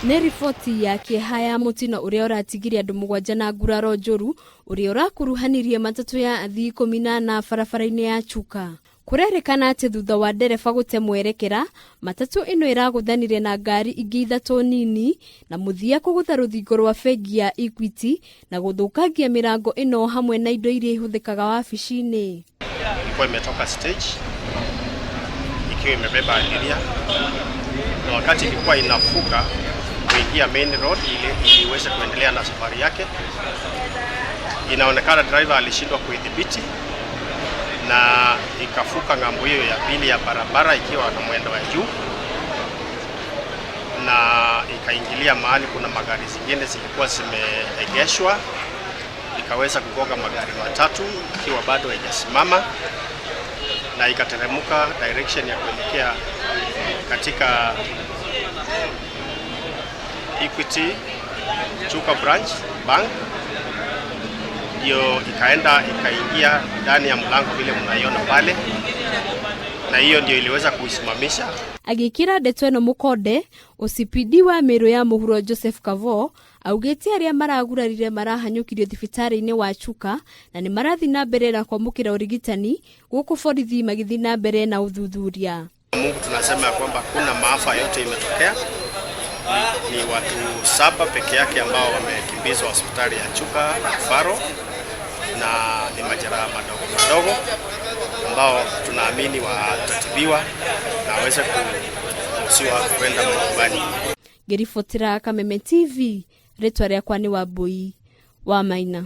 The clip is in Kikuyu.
Nĩ riboti ya kĩeha ya mũtino ũrĩa ũratigire andũ mũgwanja na nguraro njũru ũrĩa ũrakuruhanirie matatũ ya athii 14 barabara-inĩ ya Chuka. Kũrerĩkana atĩ thutha wa ndereba gũte mwerekera, matatũ ĩno ĩragũthanire na ngari ingĩ ithatũ nini na mũthia kũgũtha rũthingo rwa bengi ya Equity na gũthũkangia mĩrango ĩno hamwe na indo iria ihũthĩkaga wabici-inĩ. Ilikuwa imetoka stage ikiwa imebeba abiria, na wakati ilikuwa inavuka kuingia main road ili iweze kuendelea na safari yake, inaonekana driver alishindwa kuidhibiti na ikavuka ng'ambo hiyo ya pili ya barabara ikiwa na mwendo wa juu na ikaingilia mahali kuna magari zingine zilikuwa zimeegeshwa, ikaweza kugonga magari matatu ikiwa bado haijasimama, na ikateremka direction ya kuelekea katika Equity Chuka branch bank, ndio ikaenda ikaingia ndani ya mlango vile mnaiona pale, na hiyo ndio iliweza kuisimamisha. Agĩkĩra ndeto ĩno mũkonde, OCPD wa Meru ya mũhuro Joseph Kavo augĩte arĩa maragurarire marahanyũkirio thibitarĩ-inĩ wa Chuka na nĩ marathiĩ na mbere na kwamũkĩra ũrigitani gũkũ borithi magĩthiĩ na mbere na ũthuthuria. Mungu tunasema ya kwamba kuna maafa yote imetokea. Ni watu 7 peke yake ambao wamekimbizwa hospitali ya Chuka Faro, na ni majeraha madogo madogo ambao tunaamini watatibiwa na waweze kuruhusiwa kwenda nyumbani. Ngĩribotera Kameme TV, rĩtwa rĩakwa nĩ Wambui wa Maina.